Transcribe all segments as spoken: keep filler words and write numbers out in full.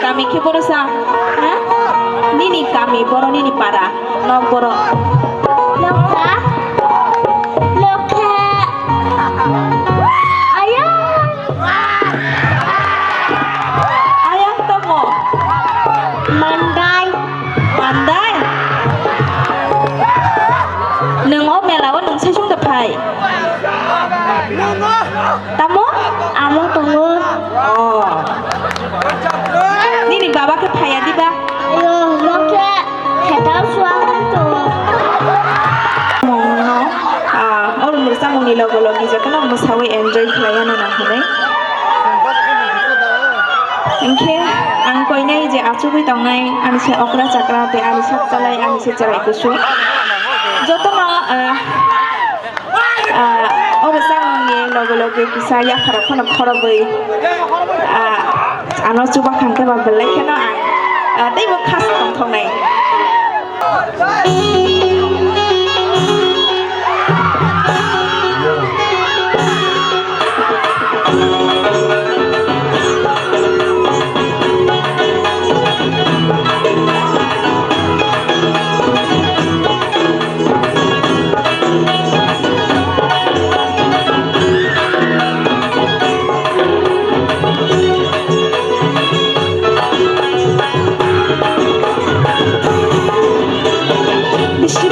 Kami khe boro sa, ha? Nini kami boro, nini para, nok boro. Lokha, lokha. Ayang. Ayang tamo. Mandai. Mandai. Nwng o mela o nwng saichung da phai. Tamo? Amo tongo. Oh. Nini baba khe phaiya diba? Ayo, mo khe khetao suang tongo. Mungno, ah, oro mwsamungni logo logi jotono mwsawi enjoy khlaiya no nang hinwi. Hinkhe ang koinai je achugwi tongnai, ani se okra chakra tei ani sak chalai, ani se chwrai kusu. Jotono, ah, Ah, o bwsakni loge loge kisa yapharo phano khorogwi, ah, ano chubakhang khe ba belai kheno ang, ah, teibo khas tongthoknai. Bisi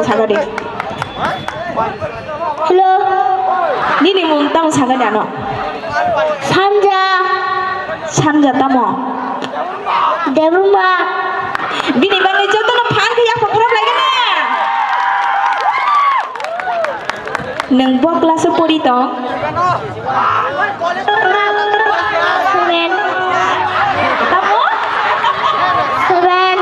Sagadi. Hello. Nini mung tamo sagadi ano? Sanja. Sanja tamo? Debuma. Bini bagwi jotono phan khe yakho khorok lagina. Nwng bo class o pori tong? Seven. Tamo? Seven.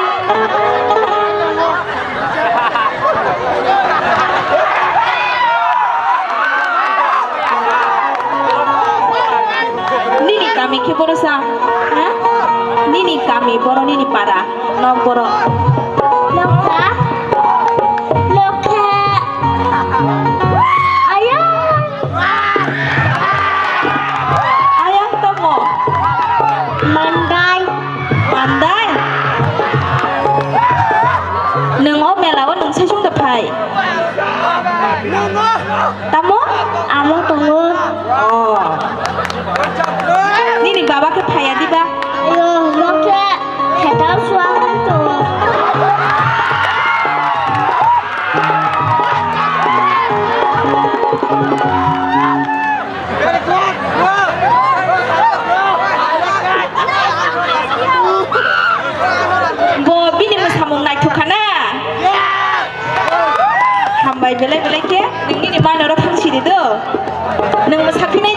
Nini kami khe boro sa? Ha? Nini kami boro, nini para, nok boro. Lokha. Lokha. Ayo. Ayang tamo? Mandai. Mandai? Nwng o mela o nwng saichung da phai? Tamo? Amo tongo. Oh. Nini baba khe phaiya diba? Ayo, mokhe. Kheto suang tongo. Bo bini mwsamung naithok kha na? Hambai belai belai khe, nwng nini mano rok thang sidi do. Nwng mwsa phinai